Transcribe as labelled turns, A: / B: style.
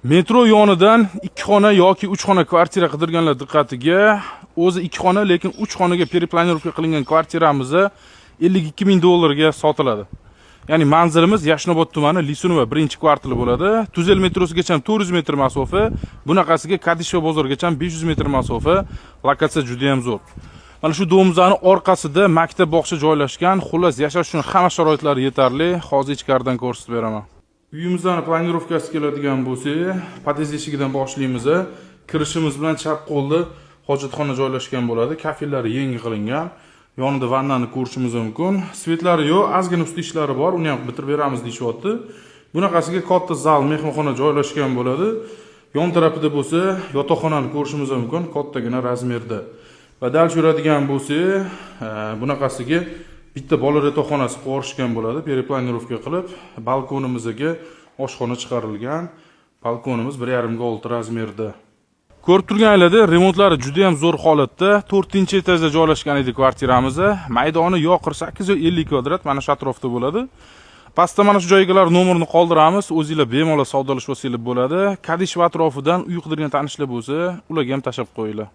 A: Metro yonidan 2 xona yoki 3 xona kvartira qidirganlar diqqatiga. O'zi 2 xona, lekin 3 xonaga перепланировка qilingan kvartiramiz 52 ming dollarga sotiladi. Ya'ni manzilimiz Yashnobod tumani, Lisunova birinchi kvartali bo'ladi. Tuzel metrosigacha 400 metr masofa, bunaqasiga Kadishova bozorigacha 500 metr masofa. Lokatsiya juda ham zo'r. Mana shu дом imizni orqasida maktab, bog'cha joylashgan. Xullas, yashash uchun hamma sharoitlari yetarli. Hozir ichkaridan ko'rsatib beraman. Uyimizni планировка si keladigan bo'lsak, pod'ezd eshigidan boshlaymiz. Kirishimiz bilan chap qo'lda hojatxona joylashgan bo'ladi. Kafellari yangi qilingan. Yonida vannani ko'rishimiz mumkin. Свет lari yo'q, ozgina usti ishlari bor, uni ham bitirib beramiz deyishyapti. Bunaqasiga katta zal, mehmonxona joylashgan bo'ladi. Yon tarafida bo'lsa yotoqxonani ko'rishimiz mumkin, kattagina размер da. Va дальше yuradigan bo'lsak, bunaqasiga bitta bolalar yotoqxonasi qilib yuborishgan bo'ladi, перепланировка qilib, balkonimizga oshxona chiqarilgan. Balkonimiz 1,5 ga 6 размер da. Ko'rib turganinglarda, remontlari juda ham zo'r holatda. 4-etajda joylashgan edi kvartiramiz. Maydoni yo 48 yo 50 kvadrat, mana shu atrofda bo'ladi. Pastda mana shu joygalar nomerini qoldiramiz. O'zinglar bemalol savdolashib olsanglar bo'ladi. Kadishova atrofidan uy qidirgan tanishlar bo'lsa, ularga ham tashlab qo'yinglar.